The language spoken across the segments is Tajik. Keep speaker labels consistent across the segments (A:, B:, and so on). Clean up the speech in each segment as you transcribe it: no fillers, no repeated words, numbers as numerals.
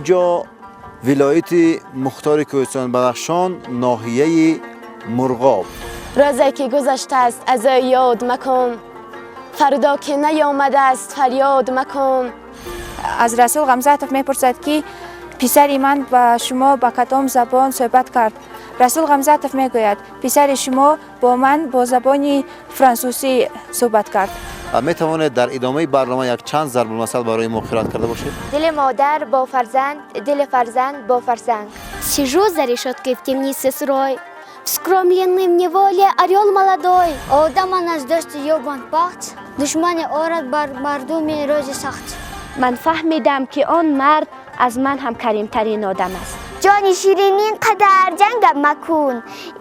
A: Инҷо вилояти мухтори Кӯҳистони Бадахшон, ноҳияи Мурғоб.
B: Рӯзе ки гузаштааст, аз ӯ ёд макун, фардо ки наёмадааст, фарёд макун.
C: Аз Расул Ғамзатов мепурсад, ки писари ман ба шумо ба кадом забон суҳбат кард. Расул Ғамзатов мегӯяд: писари шумо бо ман бо забони франсусӣ суҳбат кард.
A: Метавонед дар идомаи барнома як чанд зарбулмасал барои мо қироат карда бошед?
D: Дили модар бо фарзанд, дили фарзанд бо фарзанг.
E: Сижу за решеткой в темнице сырой, вскормленный в неволе орел молодой.
F: Одаман аз дӯсти ёбанд бахт, душмане орад бар мардуми рӯзи сахт.
G: Ман фаҳмидам, ки он мард аз ман ҳам каримтарин одам аст.
D: Ҷони ширин, ин қадар ҷангам макун,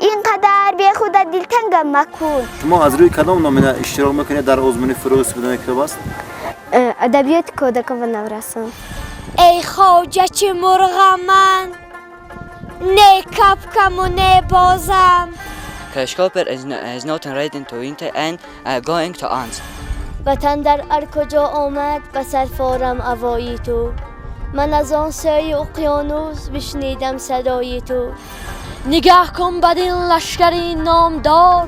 D: ин қадар бехуда дилтангам макун.
A: Шумо аз рӯи кадом номина иштирок мекунед дар озмуни «Фурӯғи субҳи китоб аст»?
D: Адабиёти кӯдакон ва наврасон.
E: Эй хоҷа, чӣ мурғам ман, не кабкаму не бозам.
H: Skyscraper is not riding to winter and going to ants.
E: Ватан дар ҳар куҷо омад ба сар форам авои ту, ман аз он сӯи уқёнус бишнидам садои ту.
I: Нигаҳ кун бадин лашкари номдор,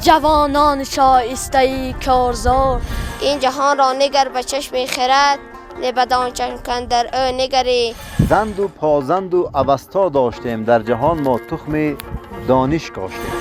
I: ҷавонони шоистаи корзор.
J: Ин ҷаҳонро нигар ба чашми хирад, не бадон чашм кан дар ӯ нигарӣ.
A: Занду позанду Авасто доштем, дар ҷаҳон мо тухми дониш коштем.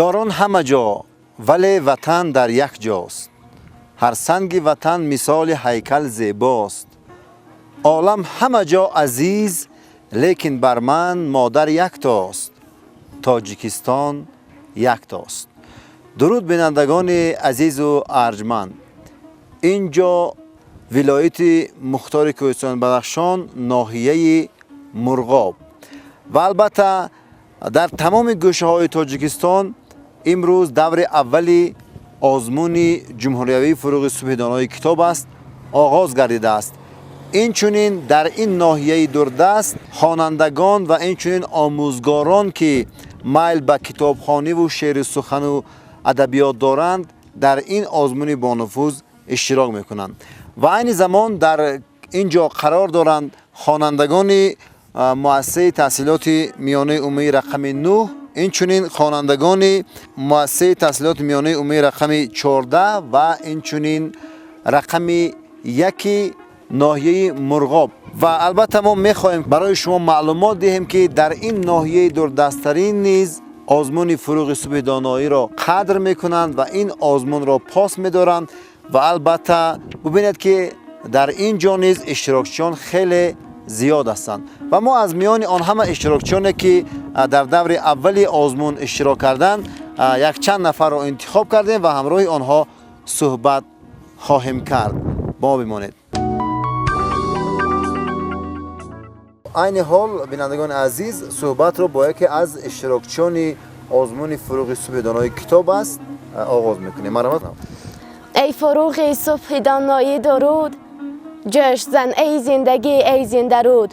A: Ёрон ҳама ҷо, вале ватан дар як ҷост. Ҳар санги ватан мисоли ҳайкал зебост. Олам ҳама ҷо азиз, лекин бар ман модар яктост. Тоҷикистон яктост. Дуруд, бинандагони азизу арҷманд! Ин ҷо вилояти мухтори Кӯҳистони Бадахшон, ноҳияи Мурғоб ва албатта дар тамоми гӯшаҳои Тоҷикистон имрӯз даври аввали озмуни ҷумҳуриявии «Фурӯғи субҳи донои китоб аст» оғоз гардидааст. Инчунин дар ин ноҳияи дурдаст хонандагон ва инчунин омӯзгорон, ки майл ба китобхониву шеъри сухану адабиёт доранд, дар ин озмуни бонуфуз иштирок мекунанд ва айни замон дар ин ҷо қарор доранд хонандагони муассисаи таҳсилоти миёнаи умумии рақами 9, инчунин хонандагони муассисаи таҳсилоти миёнаи умумии рақами 14 ва инчунин рақами 1 ноҳияи Мурғоб. Ва албатта мо мехоҳем барои шумо маълумот диҳем, ки дар ин ноҳияи дурдасттарин низ озмуни «Фурӯғи субҳи доноиро» қадр мекунанд ва ин озмунро пос медоранд. Ва албатта бубинед, ки дар ин ҷо низ иштирокчиён хеле зиёд ҳастанд ва мо аз миёни он ҳама иштирокчиёне, ки дар даври аввали озмун иштирок карданд, якчанд нафарро интихоб кардем ва ҳамроҳи онҳо суҳбат хоҳем кард. Бо мо бимонед. Айни ҳол, бинандагони азиз, суҳбатро бо яке аз иштирокчиёни озмуни «Фурӯғи субҳи донои китоб аст» оғоз мекунем. Марҳамат.
B: Эй фурӯғи субҳи доноӣ, дуруд! Ҷӯш зан, эй зиндагӣ, эй зиндаруд!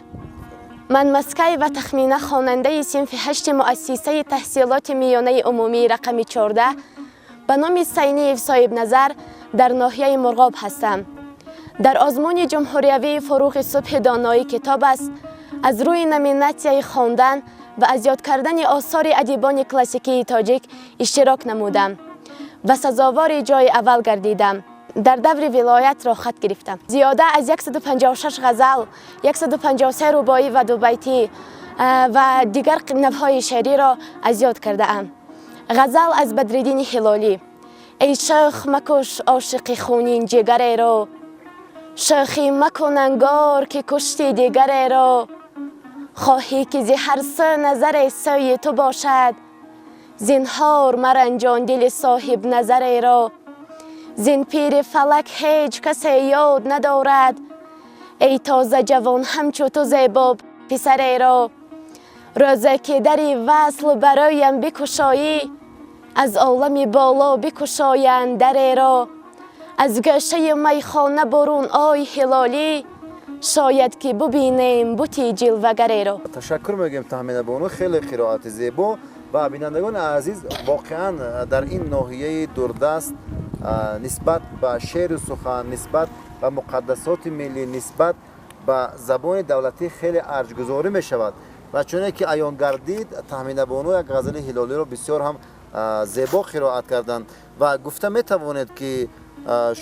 B: Ман Маскаева Тахмина, хонандаи синфи ҳашти муассисаи таҳсилоти миёнаи умумии рақами 14 ба номи Сайниев Соҳибназар дар ноҳияи Мурғоб ҳастам. Дар озмуни ҷумҳуриявии «Фуруғи субҳи доноӣ китоб аст» аз рӯи номинатсияи хондан ва аз ёд кардани осори адибони классикии тоҷик иштирок намудам ва сазовори ҷои аввал гардидам. Дар даври вилоят роҳхат гирифтам. Зиёда аз 156 ғазал, 153 рубоӣ ва дубайтӣ ва дигар навъҳои шеъриро аз ёд кардаам. Ғазал аз Бадриддини Ҳилолӣ: Эй шӯх, макуш ошиқи хунин ҷигареро, шӯхӣ макун ангор ки кушти дигареро. Хоҳӣ ки зи ҳар сӯ назаре сӯи ту бошад, зинҳор маранҷон дили соҳиб назареро. Зин пири фалак ҳеҷ касе ёд надорад, эй тоза ҷавон, ҳамчу ту зебо писареро. Рӯзе ки дари васл бароям бикушоӣ, аз олами боло бикушоянд дареро. Аз гӯшаи майхона бурун ой, ҳилолӣ, шояд ки бубинем бути ҷилвагареро.
A: Ташаккур мегӯем, Таҳмина бону, хеле қироати зебо. Ва бинандагони азиз, воқеан дар ин ноҳияи дурдаст нисбат ба шеъру сухан, нисбат ба муқаддасоти миллӣ, нисбат ба забони давлатӣ хеле арҷгузорӣ мешавад. Ва чуне ки аён гардид, Таҳмина бону як ғазали Ҳилолиро бисёр ҳам зебо қироат карданд. Ва гуфта метавонед, ки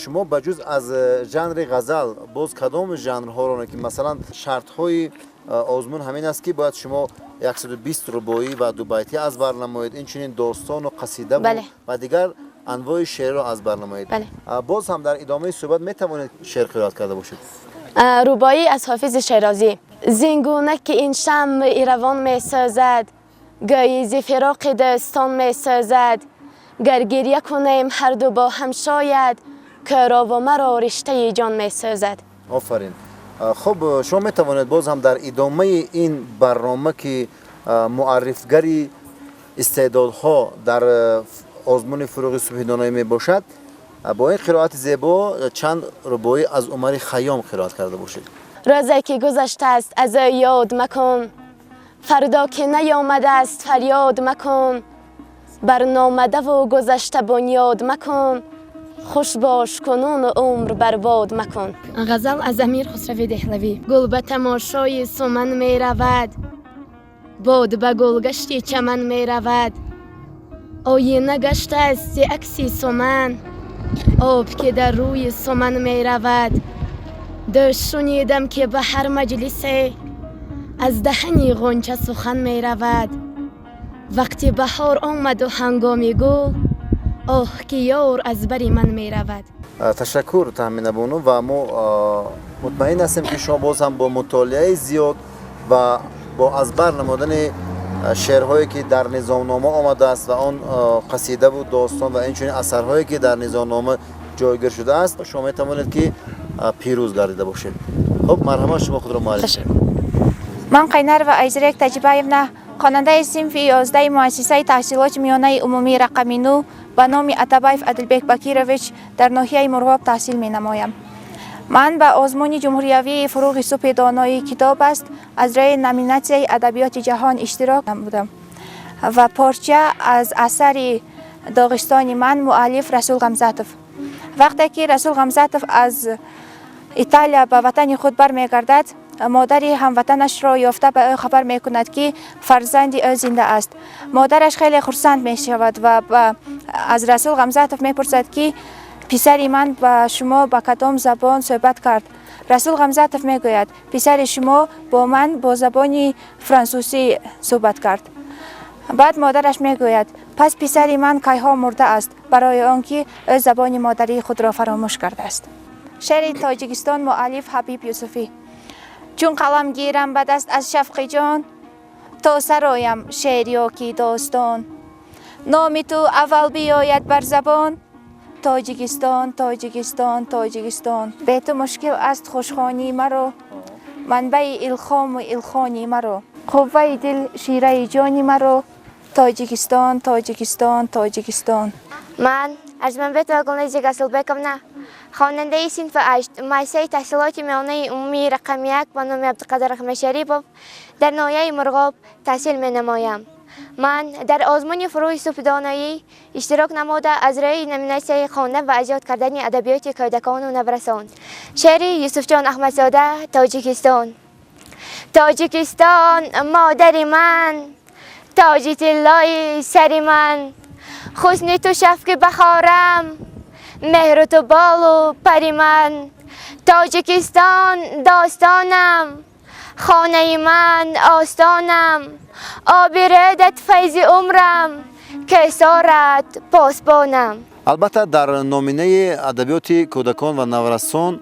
A: шумо ба ҷуз аз жанри ғазал боз кадом жанрҳоро, ки масалан шартҳои озмун ҳамин аст, ки бояд шумо 120 рубоӣ ва дубайтӣ аз бар намоед, инчунин достону қасида ва дигар анвои шеърро аз бар намоед, боз ҳам дар идомаи суҳбат метавонед шеър қироат карда бошед.
B: Рубоӣ аз Ҳофизи Шерозӣ: Зин гуна ки ин шамъи равон месӯзад, гӯӣ зи фироқи дӯстон месӯзад. Гар гиря кунем ҳарду бо ҳам, шояд кӯрову маро риштаи ҷон месӯзад.
A: Офарин! Хуб, шумо метавонед боз ҳам дар идомаи ин барнома, ки муаррифгари истеъдодҳо дар озмуни «Фуруғи субҳи доноӣ» мебошад, бо ин қироати зебо чанд рубоӣ аз Умари Хайём қироат карда бошед.
B: Рӯзе ки гузаштааст, аз ӯ ёд макун, фардо ки наёмадааст, фарёд макун. Бар номадаву гузашта бунёд макун, хуш бош кунуну умр барбод макун. Ғазал аз Амир Хусрави Деҳлавӣ: Гул ба тамошои суман меравад, бод ба гулгашти чаман меравад. Оина гаштааст зи акси суман, об ки дар рӯи суман меравад. Дӯш шунидам, ки ба ҳар маҷлисе аз даҳани ғунча сухан меравад. Вақти баҳор омаду ҳангоми гул, оҳ, ки ёр аз бари ман меравад.
A: Ташаккур, Таҳмина бону. Ва мо мутмаин ҳастем, ки шумо боз ҳам бо мутолиаи зиёд ва бо аз бар намудани шеърҳое, ки дар низомнома омадааст, ва он қасидаву достон ва инчунин асарҳое, ки дар низомнома ҷойгир шудааст, шумо метавонед, ки пирӯз гардида бошед. Хуб, марҳамат, шумо худро муаррифӣ.
C: Ман Қайнарова Айзирек Таҷибаевна, хонандаи синфи 11-и муассисаи таҳсилоти миёнаи умумии рақами 9 ба номи Атабаев Адилбек Бакирович дар ноҳияи Мурғоб таҳсил менамоям. Ман ба озмуни ҷумҳуриявии «Фуруғи субҳи доноии китоб аст» аз рӯи номинатсияи адабиёти ҷаҳон иштирок намудам ва порча аз асари «Доғистони ман», муаллиф Расул Ғамзатов. Вақте ки Расул Ғамзатов аз Италия ба ватани худ бармегардад, модари ҳамватанашро ёфта, ба ӯ хабар мекунад, ки фарзанди ӯ зинда аст. Модараш хеле хурсанд мешавад ва аз Расул Ғамзатов мепурсад, ки писари ман ба шумо ба кадом забон суҳбат кард? Расул Ғамзатов мегӯяд: писари шумо бо ман бо забони франсусӣ суҳбат кард. Баъд модараш мегӯяд: пас писари ман кайҳо мурда аст, барои он ки ӯ забони модарии худро фаромӯш кардааст. Шеъри Тоҷикистон, муаллиф Ҳабиб Юсуфӣ: Чун қалам гирам ба даст аз шавқи ҷон, то сароям шеър ё ки достон, номи ту аввал биёяд бар забон: Тоҷикистон, Тоҷикистон, Тоҷикистон. Бе ту мушкил аст хушхонӣ маро, манбаи илҳому илхони маро, қувваи дил, шираи ҷони маро: Тоҷикистон, Тоҷикистон, Тоҷикистон.
F: Ман Арзманбетова Гулназика Асылбековна,
D: Хонандаи синфи 8 муассисаи таҳсилоти миёнаи умумии рақами 1 ба номи Абдуқадир Аҳмадшарипов дар ноҳияи Мурғоб таҳсил менамоям. Ман дар озмуни Фурӯғи субҳи доноӣ иштирок намуда, аз рӯи номинатсияи хондан ва аз ёд кардани адабиёти кӯдакону наврасон. Шеъри Юсуфҷон Аҳмадзода, Тоҷикистон. Тоҷикистон, модари ман, тоҷи тиллои сари ман, ҳусни ту шафки баҳорам, меҳру ту болу пари ман. Тоҷикистон, достонам, хонаи ман, остонам, оби рӯдат файзи умрам, кӯҳсорат посбонам.
A: Албатта, дар номинаи адабиёти кӯдакон ва наврасон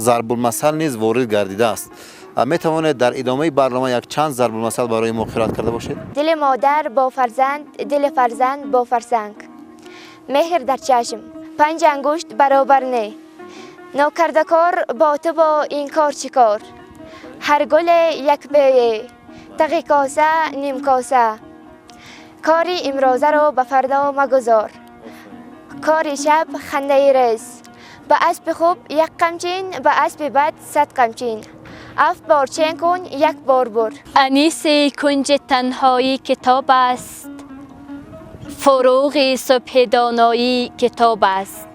A: зарбулмасал низ ворид гардидааст. Метавонед дар идомаи барнома якчанд зарбулмасал барои мо қироат карда бошед?
D: Дили модар бо фарзанд, дили фарзанд бо фарсанг. Меҳр дар чашм, панҷ ангушт баробар не. Нокардакор бо ту бо ин кор чӣ кор? Ҳар гуле як бӯе, тағи коса нимкоса. Кори имрӯзаро ба фардо магузор. Кори шаб, хандаи рӯз. Ба аспи хуб як қамчин, ба аспи бад 100 қамчин. Ҳафт бор чен кун, як бор бур.
G: Аниси кунҷи танҳоӣ китоб аст, фурӯғи субҳи доноӣ китоб аст.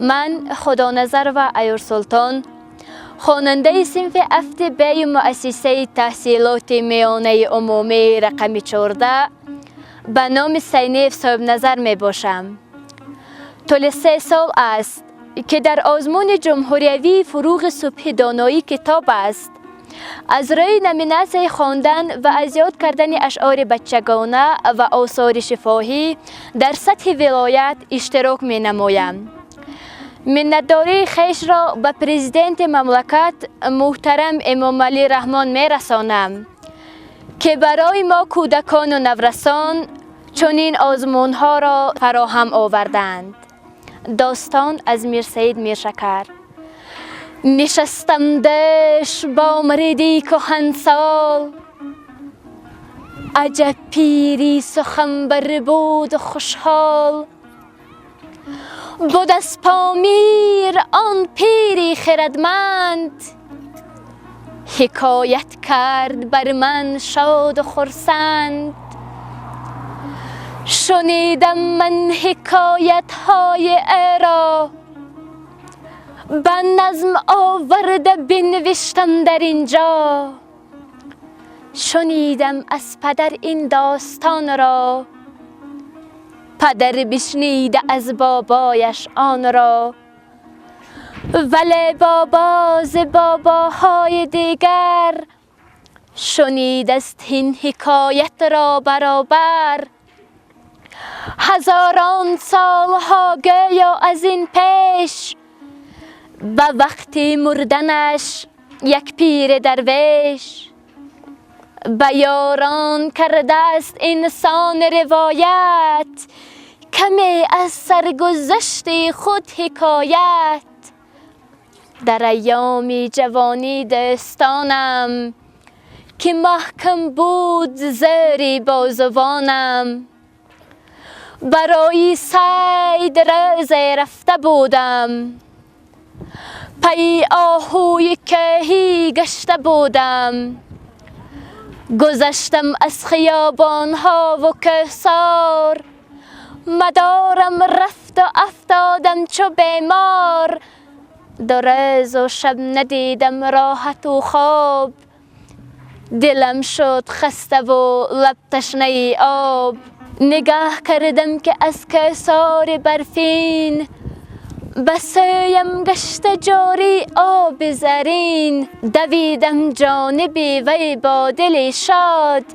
G: Ман, Худоназарова Аюрсултон, хонандаи синфи ҳафти беи муассисаи таҳсилоти миёнаи умумии рақами 14 ба номи Сайниев Соҳибназар мебошам. Тӯли 3 сол аст, ки дар озмуни ҷумҳуриявии Фурӯғи субҳи доноӣ китоб аст аз рӯи номинатсияи хондан ва аз ёд кардани ашъори бачагона ва осори шифоҳӣ дар сатҳи вилоят иштирок менамоям. Миннатдории хешро ба президенти мамлакат муҳтарам Эмомалӣ Раҳмон мерасонам, ки барои мо кӯдакону наврасон чунин озмунҳоро фароҳам оварданд. Достон аз Мирсаид Миршакар. Нишастам дӯш бо мариди кӯҳансол, аҷаб пири суханбар буду хушҳол. Буд аз Помир он пири хирадманд, ҳикоят кард бар ман шоду хурсанд. Шунидам ман ҳикоятҳои ӯро, ба назм оварда бинавиштам дар инҷо. Шунидам аз падар ин достонро, падар бишнида аз бобояш онро, вале бобо зи бобоҳои дигар шунидаст ин ҳикоятро баробар. Ҳазорон солҳо гӯё аз ин пеш, ба вақти мурданаш, як пири дарвеш ба ёрон кардааст инсон ривоят, каме аз саргузашти худ ҳикоят. Дар айёми ҷавонӣ дӯстонам, ки маҳкам буд зӯри бозувонам, барои сайд рӯзе рафта будам, пайи оҳуи кӯҳӣ гашта будам. Гузаштам аз хиёбонҳову кӯҳсор, мадорам рафту афтодам чу бемор. Ду рӯзу шаб надидам роҳату хоб, дилам шуд хаставу лаб ташнаи об. Нигаҳ кардам, ки аз кӯҳсори барфин ба сӯям гашта ҷорӣ оби зарин. Давидам ҷониби вай бо дили шод,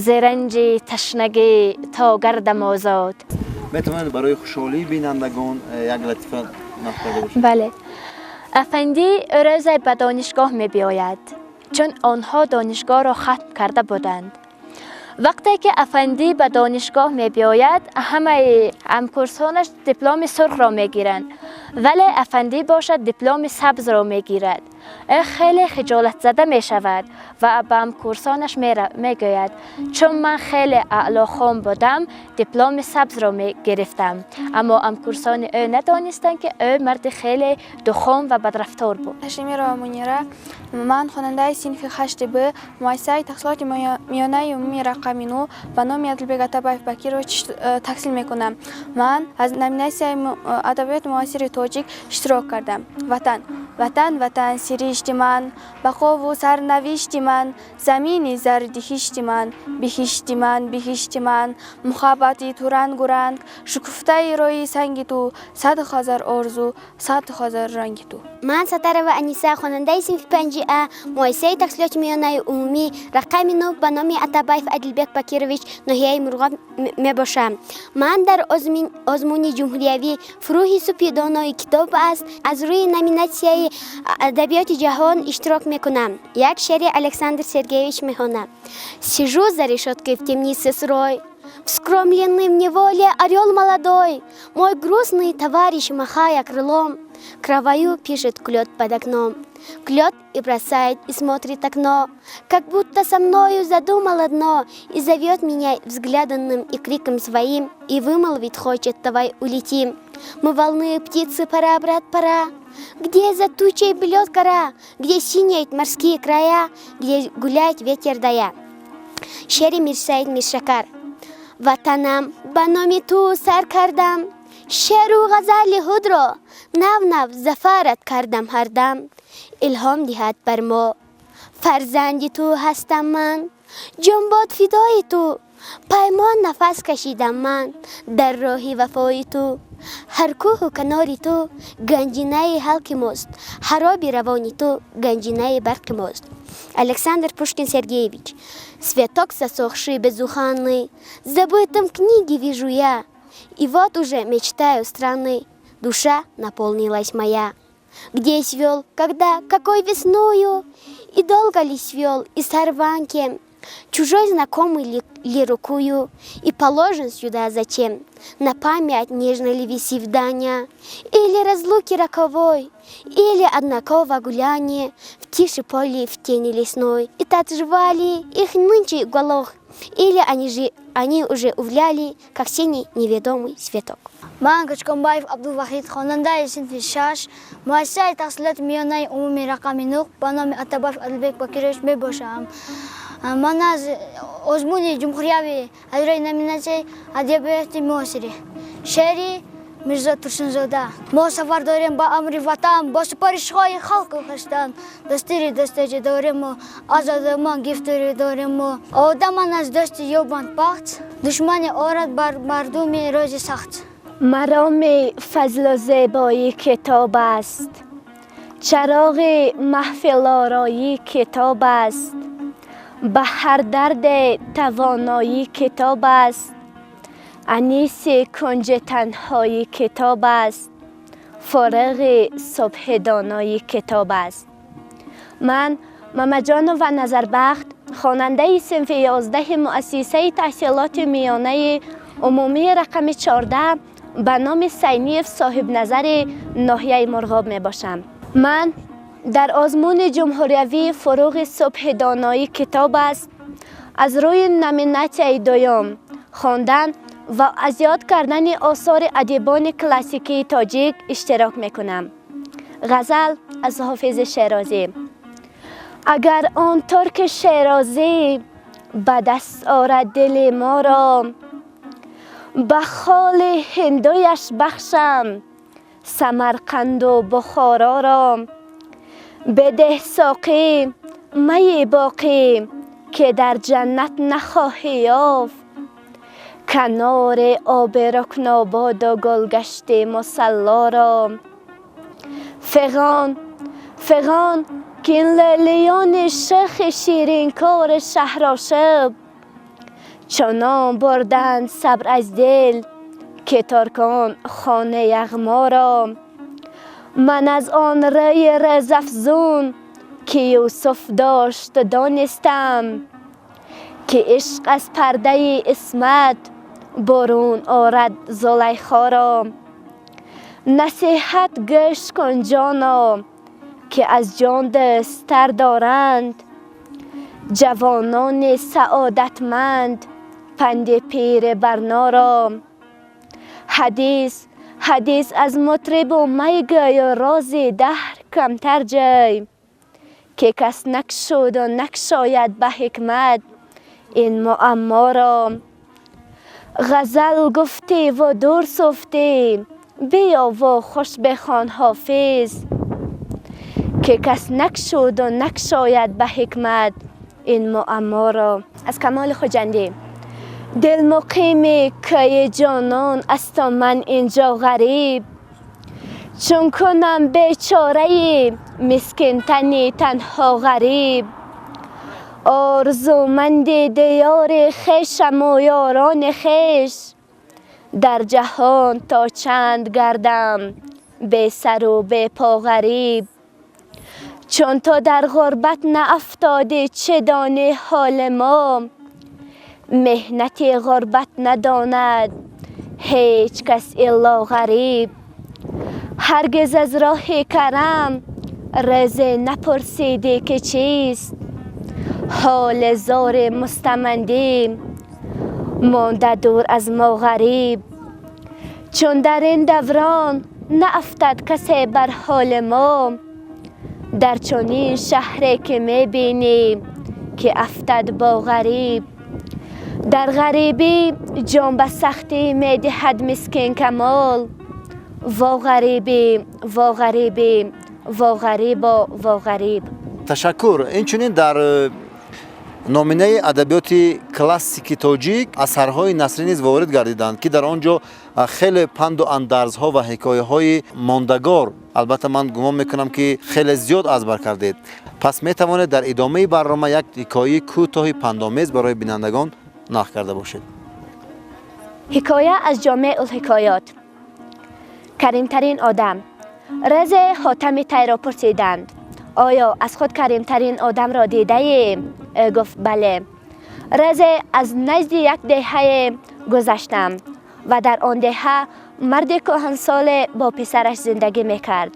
G: зи ранҷи ташнагӣ то гардам озод.
A: Метавонед барои хушҳолии бинандагон як латифа нақл карда бошед?
G: Бале. Афандӣ рӯзе ба донишгоҳ мебиёяд, чун онҳо донишгоҳро хатм карда буданд. Вақте ки афандӣ ба донишгоҳ мебиёяд, ҳамаи ҳамкурсонаш дипломи сурхро мегиранд, вале афандӣ бошад дипломи сабзро мегирад. Ӯ хеле хиҷолатзада мешавад. Ва ба ҳамкурсонаш мегӯяд: чун ман хеле аълохон будам, дипломи сабзро мегирифтам. Аммо ҳамкурсони ӯ надонистанд, ки ӯ марди хеле духон ва бадрафтор буд.
C: Ҳашимирова Мунира, ман хонандаи синфи 8 Б муассисаи таҳсилоти миёнаи умумии рақами 9 ба номи Адилбек Атабаев Бакирович таҳсил мекунам. Ман аз номинатсияи адабиёти муосири тоҷик иштирок кардам. Ватан, Ватан, Ватан, сиришти ман, бақову сарнавишти ман, замини зардиҳишти ман, биҳишти ман, биҳишти ман, муҳаббати ту рангу ранг, шукуфтаи роҳи санги ту, 100 000 орзу, 100 000 ранги ту.
F: Ман Сатарова Аниса, хонандаи синфи 5 А муассисаи таҳсилоти миёнаи умумӣ рақами 9 ба номи Атабаев Адилбек Бакирович, ноҳияи Мурғоб мебошам. Ман дар озмуни ҷумҳуриявӣ «Фурӯғи субҳи донои китоб аст» аз рӯи номинатсияи адабиёти ҷаҳон иштирок мекунам. Як шеъри Александр Сергеевич мехонам. Сижу за решеткой в темнице сырой, вскормленный в неволе орел молодой, мой грустный товарищ, махая крылом, кровою пишет клёт под окном. Клёт и бросает, и смотрит окно, как будто со мною задумал одно, и зовет меня взглядом и криком своим, и вымолвить хочет: давай улетим. Мы вольные птицы, пора, брат, пора. Где за тучей белеет гора, где синеют морские края, где гуляет ветер дая. Шеъри Мирсаид Миршакар. Ватанам, ба номи ту сар кардам, шеъру ғазали худро нав нав зафарат кардам ҳардам. Илҳом диҳад бар мо, фарзанди ту ҳастам ман, ҷонбод фидои ту, паймон нафас кашидам ман дар роҳи вафои ту. Ҳар кӯҳу канори ту ганҷинаи халқи мост, ҳар оби равони ту ганҷинаи барқи мост. Александр Пушкин Сергеевич. Цветок засохший, безуханный, забытым книги вижу я, и вот уже мечтаю странной душа наполнилась моя. Где свел, когда, какой весною, и долго ли свел, и сорванке, чужой знакомый ли рукую, и положен сюда зачем? На память нежно ли висит дания, или разлуки роковой, или однакого гуляние в тише поле, в тени лесной. И жива ли их нынче уголок, или они уже увяли, как синий неведомый цветок.
E: Ман Кучконбаев Абдулвахид, хонандаи синфи 6 муассисаи таҳсилоти миёнаи умумии рақами 9 ба номи Атабаев Адилбек Бакирович мебошам. Ман аз озмуни ҷумҳуриявӣ аз рӯи номинатсияи адабиёти муосирӣ шеъри Мирзо Турсунзода. Мо сафар дорем ба амри ватан, бо супоришҳои халқу хештан, дастури дастаҷа дорему азодамон гифтури дорему. Одаман аз дӯсти ёбанд бахт, душмане орад бар мардуми рӯзи сахт.
G: Мароми фазлу зебоӣ китоб аст, чароғи маҳфилороӣ китоб аст, ба ҳар дарде тавоноӣ китоб аст, аниси кунҷи танҳоӣ китоб аст, фурӯғи субҳи доноӣ китоб аст. Ман Мамаҷонова Назарбахт, хонандаи синфи 11 муассисаи таҳсилоти миёнаи умумии рақами 14 ба номи Сайниев Соҳибназари ноҳияи Мурғоб мебошам. Ман дар озмуни ҷумҳуриявии «Фурӯғи субҳи доноӣ китоб аст» аз рӯи номинатсияи дуюм, хондан ва аз ёд кардани осори адибони классикии тоҷик, иштирок мекунам. Ғазал аз Ҳофизи Шерозӣ. Агар он турки шерозӣ ба даст орад дили моро, ба холи ҳиндуяш бахшам Самарқанду Бухороро. Бедеҳ, соқӣ, майи боқӣ, ки дар ҷаннат нахоҳӣ ёфт канори оби Рукнободу гулгашти Мусаллоро. Фиғон, фиғон, ки ин лӯлиёни шӯхи ширинкори шаҳрошӯб чунон бурданд сабр аз дил, ки туркон хони Яғморо. Ман аз он рӯи рӯзафзун, ки Юсуф дошт, донистам, ки ишқ аз пардаи исмат бурун орад Зулайхоро. Насиҳат гӯш кун, ҷоно, ки аз ҷон дӯсттар доранд.
B: Ҷавонони саодатманд, панди пири барноро. Ҳадис, ҳадис аз мутрибу майгӯю рози даҳр камтар ҷӯй, ки кас накшуду накшояд ба ҳикмат ин муамморо. Ғазал гуфтиву дур суфтӣ, биёву хуш бихон Ҳофиз, ки кас накшуду накшояд ба ҳикмат ин муамморо. Аз Камоли Хуҷандӣ. Дил муқими кӯи ҷонон асту ман инҷо ғариб, чун кунам бечораи мискинтани танҳо ғариб. Орзуманди диёри хешаму ёрони хеш, дар ҷаҳон то чанд гардам бесару бепо ғариб. Чун ту дар ғурбат наафтодӣ, чӣ донӣ ҳоли мо? Меҳнати ғурбат надонад ҳеҷ кас илло ғариб. Ҳаргиз аз роҳи карам рӯзе напурсидӣ, ки чист ҳоли зори мустамандӣ монда дур аз мо ғариб. Чун дар ин даврон наафтад касе бар ҳоли мо, дар чунин шаҳре ки мебинӣ, ки афтад бо ғариб. Дар ғарибӣ ҷон ба сахтӣ медиҳад мискин Камол. Во ғарибӣ, во ғарибӣ, во ғарибо, во ғариб.
A: Ташаккур. Инчунин дар номинаи адабиёти классики тоҷик асарҳои насрӣ низ ворид гардиданд, ки дар он ҷо хеле панду андарзҳо ва ҳикояҳои мондагор, албатта, ман гумон мекунам, ки хеле зиёд аз бар кардед. Пас метавонед дар идомаи барнома як ҳикояи кӯтоҳи пандомез барои бинандагон нақл карда бошед.
B: Ҳикоя аз Ҷомеъулҳикоёт. Каримтарин одам. Рӯзе Ҳотами Тайро пурсиданд: оё аз худ каримтарин одамро дидаӣ? Ӯ гуфт: бале. Рӯзе аз назди як деҳае гузаштам ва дар он деҳа марди кӯҳансоле бо писараш зиндагӣ мекард.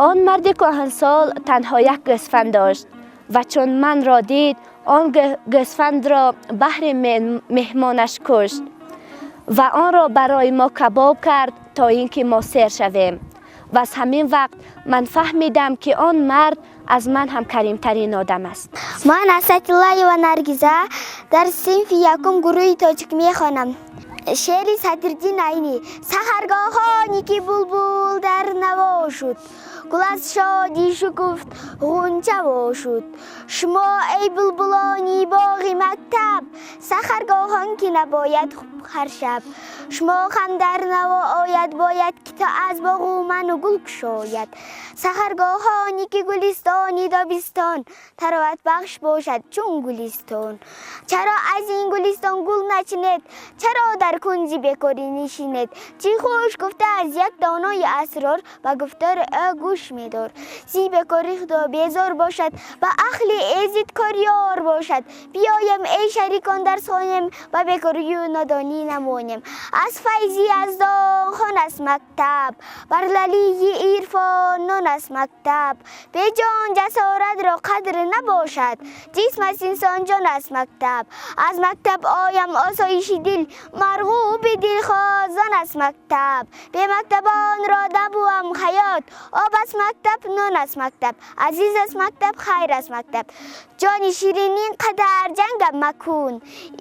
B: Он марди кӯҳансол танҳо як гӯсфанд дошт ва чун манро дид, он гӯсфандро баҳри меҳмонаш кушт ва онро барои мо кабоб кард, то ин ки мо сер шавем. Ва аз ҳамин вақт ман фаҳмидам, ки он мард аз ман ҳам каримтарин одам аст.
K: Ман Асатиллаева Наргиза, дар синфи якум гурӯҳи тоҷик мехонам. Шеъри Садриддин Айнӣ. Саҳаргоҳоне ки булбул дар наво шуд, гул аз шодӣ шукуфт, ғунча во шуд. Шумо, эй булбулони боғи мактаб, саҳаргоҳон ки набояд ҳар шаб шумо ҳам дар наво ояд, бояд ки то аз боғу ману гул кушояд. Саҳаргоҳоне ки гулистони Добистон тароватбахш бошад чун гулистон, чаро аз ин гулистон гул начинед? Чаро дар кунҷи бекорӣ нишинед? Чӣ хуш гуфта аз як донои асрор, ба гуфтори ӯ гӯш медор. Зи бекорӣ Худо безор бошад, ба аҳли эзидкор ёр бошад. Биёем, эй шарикон, дарс хонем, ба бекорию нодонӣ намонем. Аз файзи яздон хон аст мактаб, бар лалии ирфон нон аст мактаб. Беҷон ҷасоратро қадр набошад, ҷисм аз инсон ҷон аст мактаб. Аз мактаб оям осоиши дил, марғуби дилхозон аст мактаб. Бемактабонро набувам ҳаёт, об аст мактаб, нон аст мактаб, азиз аст мактаб, хайр аст мактаб. Ҷони ширин, ин қадар ҷангам макун,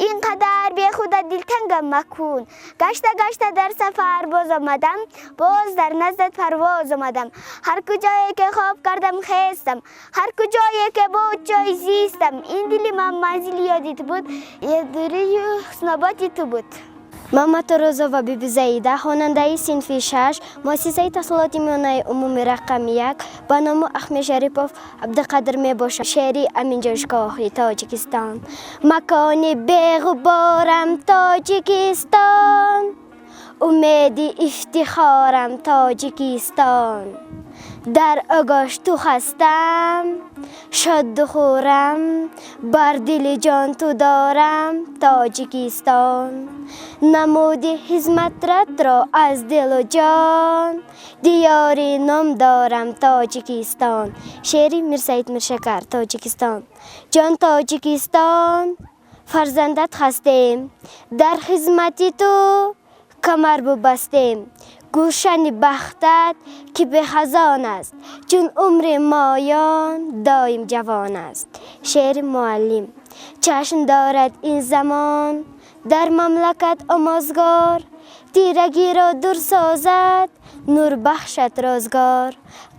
K: ин қадар бехуда дилтангам макун. Гашта гашта дар сафар боз омадам, боз дар наздат парвоз омадам. Ҳар куҷое ки хоб кардам, хестам, ҳар куҷое ки буд ҷой зистам. Ин дили ман манзили ёди ту буд, дурию ҳусноботи ту буд.
J: Маматурозова Бибизаида, хонандаи синфи шаш, муассисаи таҳсилоти миёнаи умумӣ рақами 1 ба ному Ахмед Шарипов Абдуқадир мебошад. Шеъри Аминҷон Шукоҳи Тоҷикистон. Макони беғуборам Тоҷикистон, Умеди ифтихорам Тоҷикистон. Дар оғӯш ту хастам, шоду хуррам, бар дили ҷон ту дорам Тоҷикистон. Намуди хизматратро аз дилу ҷон, диёри ном дорам Тоҷикистон. Шеъри Мирсаид Миршакар, Тоҷикистон. Ҷон Тоҷикистон, фарзандат ҳастем, дар хизмати ту камар бубастем. Гулшани бахтат ки бехазон аст, чун умри моён доим ҷавон аст. Шеъри муаллим. Чашм дорад ин замон дар мамлакат омӯзгор, тирагиро дур созад, нур бахшад рӯзгор.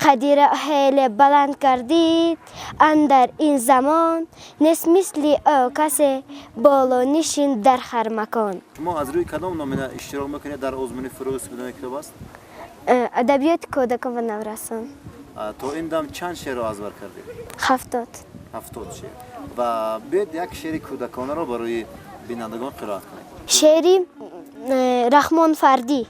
J: Қадира хеле баланд кардид андар ин замон, нест мисли ӯ касе болонишин дар ҳар макон.
A: Шумо аз рӯи кадом номина иштирок мекунед дар озмуни фурӯғи субҳидонаи китоб аст?
J: Адабиёти кӯдакон ва наврасон.
A: То ин дам чанд шеърро аз бар кардед?
J: 70.
A: 70 шеър. Ва биёед як шеъри кӯдаконаро барои бинандагон қироат кунед.
J: Шеъри Раҳмон Фардӣ.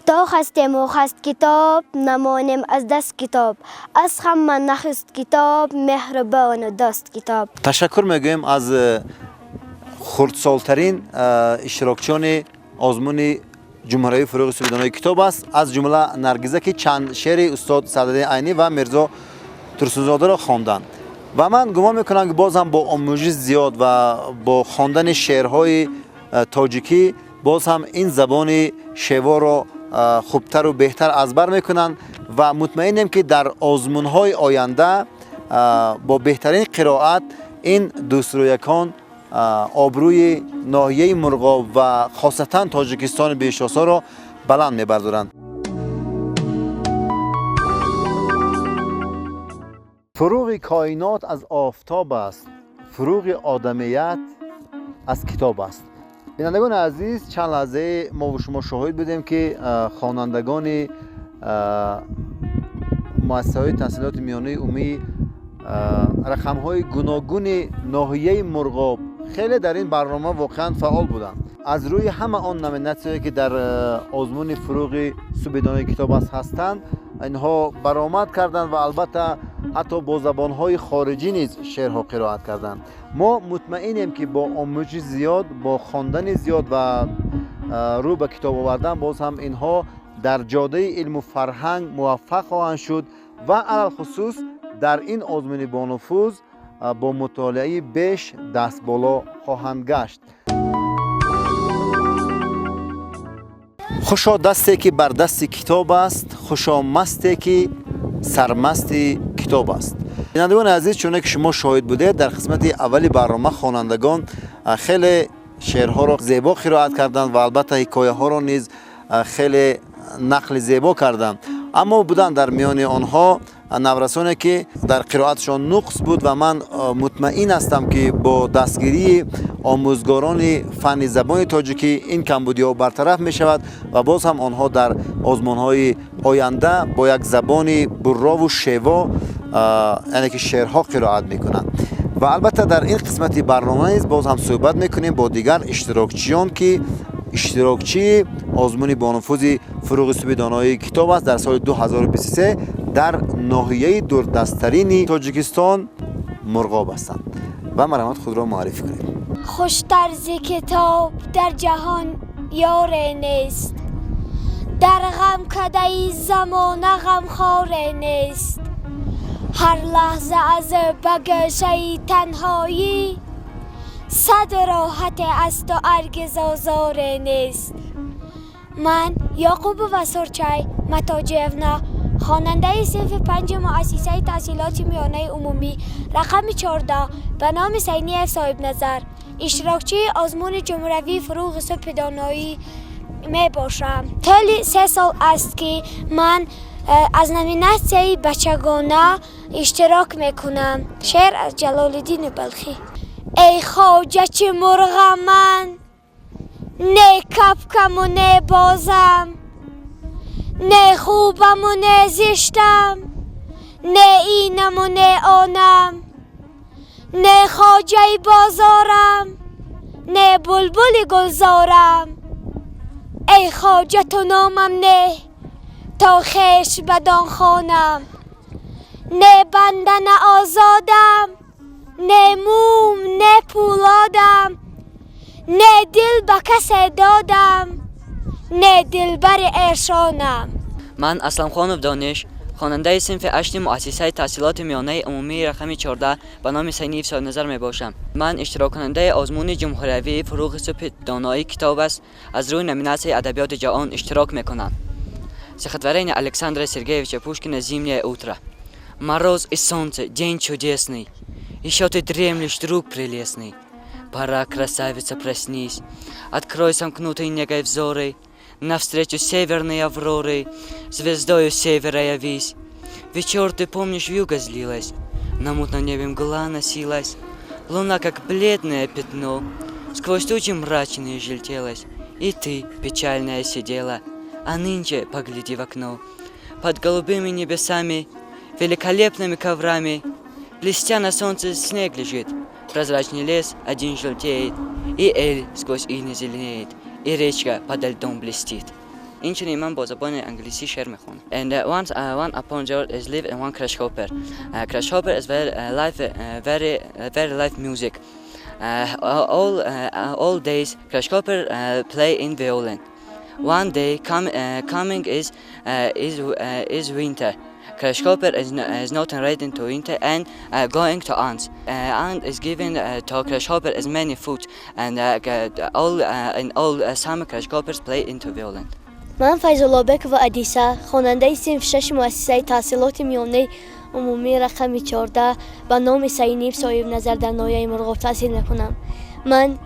J: То хастему хаст китоб, намонем аз даст китоб, аз ҳама нахуст китоб, меҳрубону дӯст китоб.
A: Ташаккур мегӯем аз хурдсолтарин иштирокчиёни озмуни ҷумҳуриявии фурӯғи субҳидонаи китоб аст, аз ҷумла Наргиза, ки чанд шеъри устод Садриддин Айнӣ ва Мирзо Турсунзодаро хонданд. Ва ман гумон мекунам, ки боз ҳам бо омӯзиши зиёд ва бо хондани шеърҳои тоҷикӣ боз ҳам ин забони шеворо хубтару беҳтар аз бар мекунанд ва мутмаинем, ки дар озмунҳои оянда бо беҳтарин қироат ин дӯстрӯякон обрӯи ноҳияи Мурғоб ва хосатан Тоҷикистони беҳиштосоро баланд мебардоранд. Фурӯғи коинот аз офтоб аст, фурӯғи одамият аз китоб аст. Бинандагони азиз, чанд лаҳзае мо шумо шоҳид будем, ки хонандагони муассисаҳои таҳсилоти миёнаи умумӣ рақамҳои гуногуни ноҳияи Мурғоб хеле дар ин барнома воқеан фаъол буданд. Аз рӯи ҳама он номинатсияе, ки дар озмуни фурӯғи субҳидонаи китоб аст ҳастанд, инҳо баромад карданд ва албатта ҳатто бо забонҳои хориҷӣ низ шеърҳо қироат карданд. Мо мутмаинем, ки бо омӯзиши зиёд, бо хондани зиёд ва рӯ ба китоб овардан боз ҳам инҳо дар ҷодаи илму фарҳанг муваффақ хоҳанд шуд ва алалхусус дар ин озмуни бонуфуз бо мутолиаи беш дастболо хоҳанд гашт. Хушо дасте, ки бар дасти китоб аст, хушо масте, ки сармасти китоб аст. Бинандагони азиз, чуне ки шумо шоҳид будед, дар қисмати аввали барнома хонандагон хеле шеърҳоро зебо қироат карданд ва албатта ҳикояҳоро низ хеле нақли зебо карданд. Аммо буданд дар миёни онҳо наврасоне, ки дар қироатшон нуқс буд ва ман мутмаин ҳастам, ки бо дастгирии омӯзгорони фанни забони тоҷикӣ ин камбудиҳо бартараф мешавад ва боз ҳам онҳо дар озмунҳои оянда бо як забони буррову шево, яъне ки шеърҳо қироат мекунанд. Ва албатта дар ин қисмати барнома низ боз ҳам суҳбат мекунем бо дигар иштирокчиён, ки иштирокчии озмуни бонуфузи фурӯғи субҳи доноии китоб аст дар соли 2023 дар ноҳияи дурдасттарини Тоҷикистон Мурғоб ҳастанд. Ва марҳамат, худро муаррифӣ кунед.
L: Хуштар зи китоб дар ҷаҳон ёре нест, дар ғамкадаи замона ғамхоре нест. Ҳар лаҳза аз ба гӯшаи танҳоӣ сад роҳате аз ту ҳаргиз озоре нест. Ман Ёқубова Сурчай Матоҷиевна, хонандаи синфи панҷи муассисаи таҳсилоти миёнаи умумӣ рақами 14 ба номи Сайниев Соҳибназар, иштирокчии озмуни ҷумҳуриявии фурӯғи субҳи доноӣ мебошам. Тӯли 3 сол аст, ки ман аз номинатсияи бачагона иштирок мекунам. Шеър аз Ҷалолиддини Балхӣ. Эй хоҷа, чӣ мурғам ман, не капкаму не бозам, не хубаму не зиштам, не инаму не онам, не хоҷаи бозорам, не булбули гулзорам. Эй хоҷа, ту номам не, то хеш бадон хонам. Не банда, на озодам, не мум, не пӯлодам, не дил ба касе додам, не дилбари эшонам.
H: Ман Асламхонов Дониш, хонандаи синфи ҳашти муассисаи таҳсилоти миёнаи умумии рақами 14 ба номи Сайниев Соҳибназар мебошам. Ман иштироккунандаи озмуни ҷумҳуриявии «Фурӯғи субҳи доноӣ китоб аст» аз рӯи номинатсияи адабиёти ҷаҳон иштирок мекунам. Стихотворение Александра Сергеевича Пушкина «Зимнее утро». Мороз и солнце, день чудесный, еще ты дремлешь, друг прелестный. Пора, красавица, проснись, открой сомкнутые негой взоры, навстречу северной авроры, звездою севера явись. Вечер, ты помнишь, вьюга злилась, на мутном небе мгла носилась, луна, как бледное пятно, сквозь тучи мрачные желтелась, и ты, печальная, сидела, а нынче погляди в окно. Под голубыми небесами, великолепными коврами, блестя на солнце, снег лежит, прозрачный лес один желтеет, и ель сквозь иней зеленеет, и речка подо льдом блестит. Инчунин ман бо забони англисӣ шеър мехонам. And once one upon there is live in one grasshopper. Grasshopper is very life very very live music. All days grasshopper play in violin. One day coming is winter. Grasshopper is not ready to winter and going to ants. Ant is giving to grasshopper as many food and all in all summer grasshoppers play into violin.
M: Ман Файзуллобекова Адиса, хонандаи синфи шаши муассисаи таҳсилоти миёнаи умумии рақами 14 ба номи Сайниев Соҳибназар дар ноҳияи Мурғоб таҳсил мекунам. Ман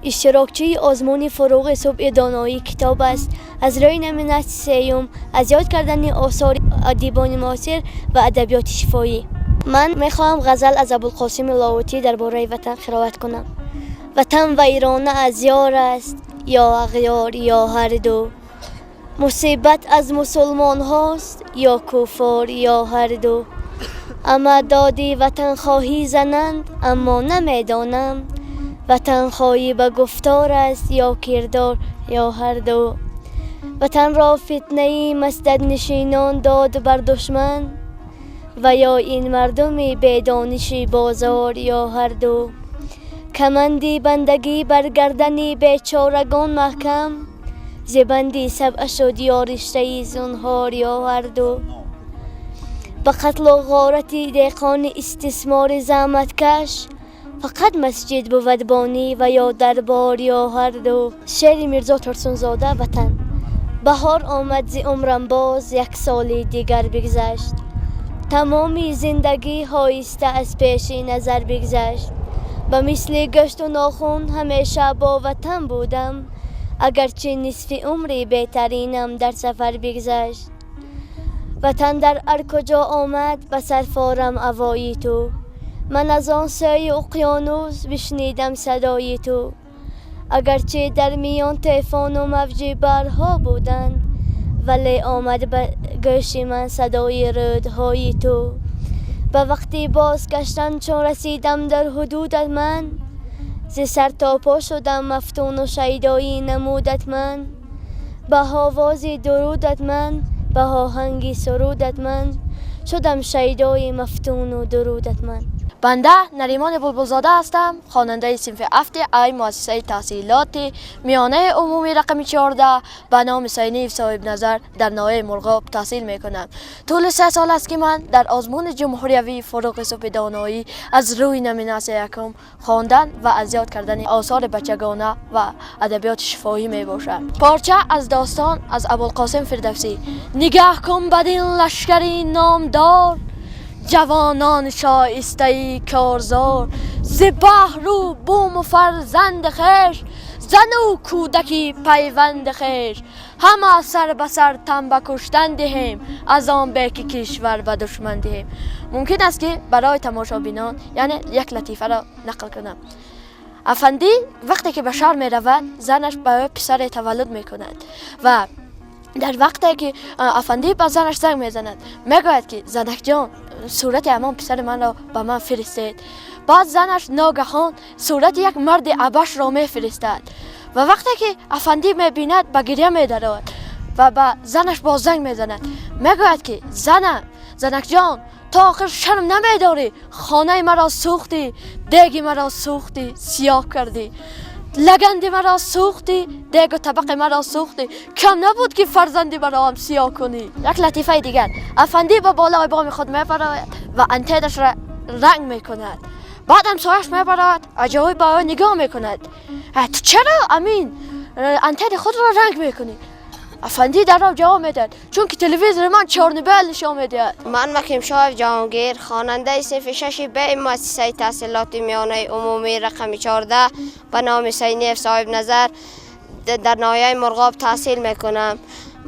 M: иштирокчии озмуни «Фурӯғи субҳи доноӣ китоб аст» аз рӯи номинатсияи сеюм аз ёд кардани осори адибони муосир ва адабиёти шифоҳӣ. Ман мехоҳам ғазал аз Абулқосими Лоҳутӣ дар бораи ватан қироат кунам. Ватан вайрона аз ёр аст ё ағёр ё ҳарду, мусибат аз мусулмонҳост ё куффор ё ҳарду. Ама доди ватанхоҳӣ зананд, аммо намедонам ватанхоҳӣ ба гуфтор аст ё кирдор ё ҳарду. Ватанро фитнаи масҷиднишинон дод бар душман ва ё ин мардуми бедониши бозор ё ҳарду. Каманди бандагӣ бар гардани бечорагон маҳкам зи банди сабъа шуд ё риштаи зунҳор ё ҳарду. Ба қатлу ғорати деҳқони истисмори заҳматкаш фақат масҷид бувад бонӣ ва ё дарбор ё ҳарду. Шеъри Мирзо Турсунзода «Ватан». Баҳор омад, зи умрам боз як соли дигар бигзашт, тамоми зиндагӣ ҳоиста аз пеши назар бигзашт. Ба мисли гӯшту нохун ҳамеша бо ватан будам, агарчи нисфи умри беҳтаринам дар сафар бигзашт. Ватан дар ҳар куҷо омад ба сар форам авои ту, ман аз он сӯи уқёнус бишнидам садои ту. Агарчи дар миён тӯфону мавҷи барҳо буданд, вале омад ба гӯши ман садои рӯдҳои ту. Ба вақти бозгаштан чун расидам дар ҳудудат, ман зи сар то по шудам мафтуну шайдоӣ намудат. Ман ба овози дурудат, ман ба оҳанги сурудат, ман шудам шайдои мафтуну дурудат ман.
I: Банда Наримони Булбулзода ҳастам, хонандаи синфи ҳафти ай муассисаи таҳсилоти миёнаи умумӣ рақами 14 ба номи Сайниев Соҳибназар дар ноҳияи Мурғоб таҳсил мекунам. Тӯли 3 сол аст, ки ман дар озмуни ҷумҳуриявии «Фурӯғи субҳи доноӣ» аз рӯи номинатсия якум хондан ва аз ёд кардани осори бачагона ва адабиёти шифоҳӣ мебошад. Порча аз достон аз Абулқосим Фирдавсӣ. Нигаҳ кун бадин лашкари номдор, ҷавонони шоистаи корзор, зи баҳру буму фарзанди хеш, зану кӯдаки пайванди хеш, ҳама сар ба сар тан ба куштан диҳем, аз он бе ки кишвар ба душман диҳем. Мумкин аст, ки барои тамошобинон яъне як латифаро нақл кунам. Афандӣ вақте ки ба шаҳр меравад, занаш ба ӯ писаре таваллуд мекунад ва дар вақте ки афандӣ ба занаш занг мезанад, мегӯяд, ки занакҷон, сурати ҳамон писари манро ба ман фиристед. Баъд занаш ногаҳон сурати як марди абашро мефиристад. Ва вақте ки Афандӣ мебинад, ба гиря медарояд ва ба занаш боз занг мезанад, мегӯяд ки занам, занакҷон, то охир шарм намедорӣ? Хонаи маро сӯхтӣ, деги маро сӯхтӣ, сиёҳ кардӣ, лаганди маро сӯхтӣ, дегу табақи маро сӯхтӣ, кам набуд ки фарзанди маро ҳам сиёҳ кунӣ. Як латифаи дигар: Афандӣ ба болои боми худ мебарояд ва антенашро ранг мекунад. Баъд ҳамсояш мебарояд, аҷоиб ба ӯ нигоҳ мекунад: ту чаро амин антени худро ранг мекунӣ? Афандӣ даррав ҷавоб медиҳад: чунки телевизори ман чёрно-белый нишон медиҳад.
N: Ман Макимшоев Ҷаҳонгир, хонандаи синфи шаши Б муассисаи таҳсилоти миёнаи умумии рақами 14 ба номи Сайниев Соҳибназар дар ноҳияи Мурғоб таҳсил мекунам.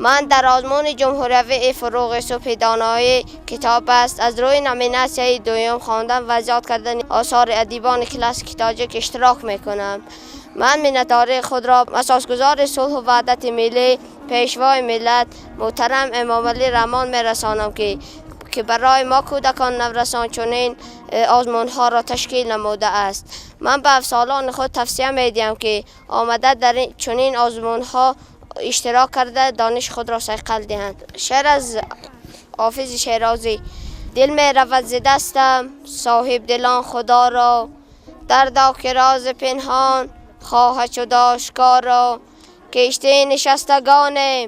N: Ман дар озмуни ҷумҳуриявии «Фурӯғи субҳи доноӣ китоб аст» аз рӯи номинатсияи дуюм, хондан ва зиёд кардани осори адибони классики тоҷик, иштирок мекунам. Ман миннатдории худро асосгузори сулҳу ваҳдати миллӣ, пешвои миллат, муҳтарам Эмомалӣ Раҳмон мерасонам, ки барои мо, кӯдакон, наврасон, чунин озмунҳоро ташкил намудааст. Ман ба ҳамсолони худ тавсия медиҳам, ки омада дар чунин озмунҳо иштирок карда, дониши худро сайқал диҳанд. Шеър аз Ҳофизи Шерозӣ: Дил меравад зи дастам, соҳибдилон Худоро, дардо ки рози пинҳон хоҳад шуд ошкоро. Киштӣ нишастагонем,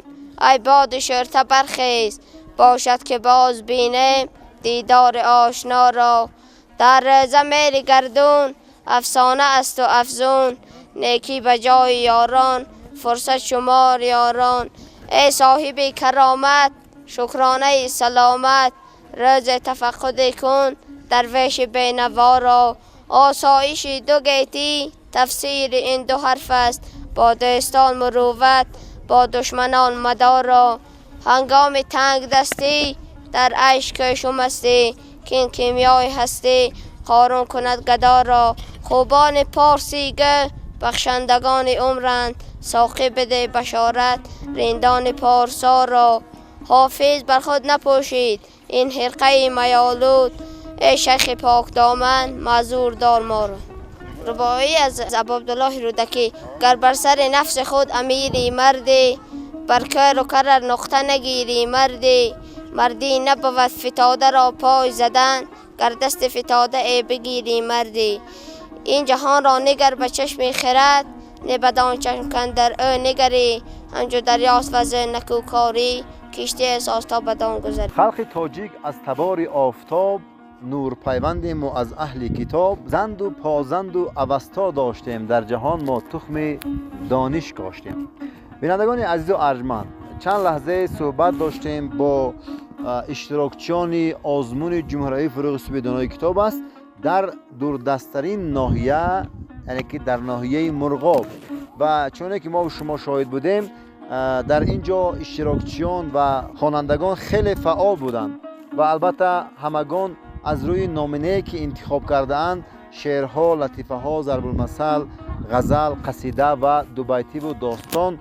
N: ай боди шӯрта бархез, бошад ки боз бинем дидори ошноро. Дар замири гардун афсона асту афзун, некӣ ба ҷои ёрон, фурсат шумор ёрон. Эй соҳиби каромат, шукронаи саломат, рӯзе тафаққуде кун дарвеши бенаворо. Осоиши ду гетӣ тафсири ин ду ҳарф аст, бо дӯстон мурувват, бо душманон мадоро. Ҳангоми тангдастӣ дар айш кӯшу мастӣ, кин кимиёи ҳастӣ қорун кунад гадоро. Хубони порсигӯ бахшандагони умранд, соқӣ биде башорат риндони порсоро. Ҳофиз бар худ напӯшид ин ҳирқаи майолуд, эй шайхи покдоман, маъзур дор моро. Рубоӣ аз Абуабдуллоҳи Рӯдакӣ: Гар бар сари нафси худ амири мардӣ, бар кӯру карар нуқта нагирӣ мардӣ. Мардӣ набовад фитодаро пой задан, гар дасти фитода э бигирӣ мардӣ. Ин ҷаҳонро нигар ба чашми хирад, не бадон чашм кандар ӯ нигарӣ. Ҳамчу дарёст вазъи накӯкорӣ, киштие соз то бадон гузарӣ.
A: Халқи тоҷик аз табори офтоб, нурпайвандему аз аҳли китоб. Занду позанду Авасто доштем, дар ҷаҳон мо тухми дониш коштем. Бинандагони азизу арҷманд, чанд лаҳзае суҳбат доштем бо иштирокчиёни озмуни ҷумҳуриявии «Фурӯғи субҳи донои китоб аст» дар дурдасттарин ноҳия, яъне ки дар ноҳияи Мурғоб. Ва чуне ки мо шумо шоҳид будем, дар ин ҷо иштирокчиён ва хонандагон хеле фаъол буданд ва албатта ҳамагон аз рӯи номинае ки интихоб кардаанд, шеърҳо, латифаҳо, зарбулмасал, ғазал, қасида ва дубайтиву достон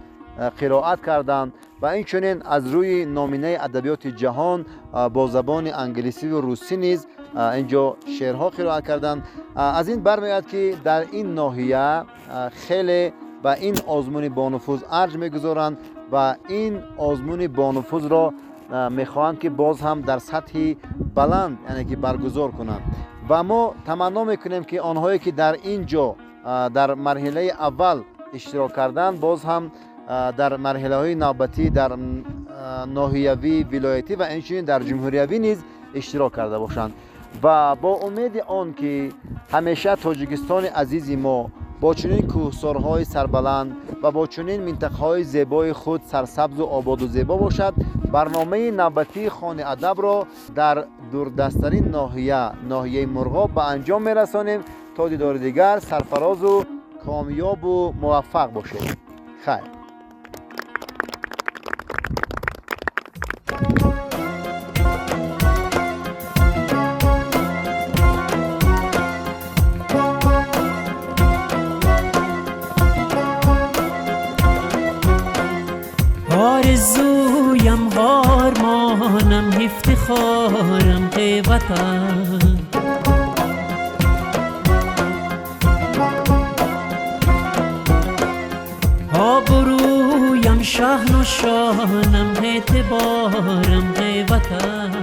A: қироат карданд ва инчунин аз рӯи номинаи адабиёти ҷаҳон бо забони англисиву русӣ низ ин ҷо шеърҳо қироат карданд. Аз ин бармеояд, ки дар ин ноҳия хеле ба ин озмуни бонуфуз арҷ мегузоранд ва ин озмуни бонуфузро мехоҳанд, ки боз ҳам дар сатҳи баланд, яъне ки баргузор кунанд. Ва мо таманно мекунем, ки онҳое ки дар ин ҷо дар марҳилаи аввал иштирок карданд, боз ҳам дар марҳилаҳои навбатӣ дар ноҳиявӣ, вилоятӣ ва инчунин дар ҷумҳуриявӣ низ иштирок карда бошанд. Ва бо умеди он ки ҳамеша Тоҷикистони азизи мо бо чунин кӯҳсорҳои сарбаланд ва бо чунин минтақаҳои зебои худ сарсабзу ободу зебо бошад, барномаи навбатии Хони адабро дар дурдасттарин ноҳия, ноҳияи Мурғоб, ба анҷом мерасонем. То дидори дигар сарфарозу комёбу муваффақ бошед. Хайр.
O: آرزویم آرمانم افتخارم ای وطن، Обрӯям, шаҳну шонам, эътиборам, ватан.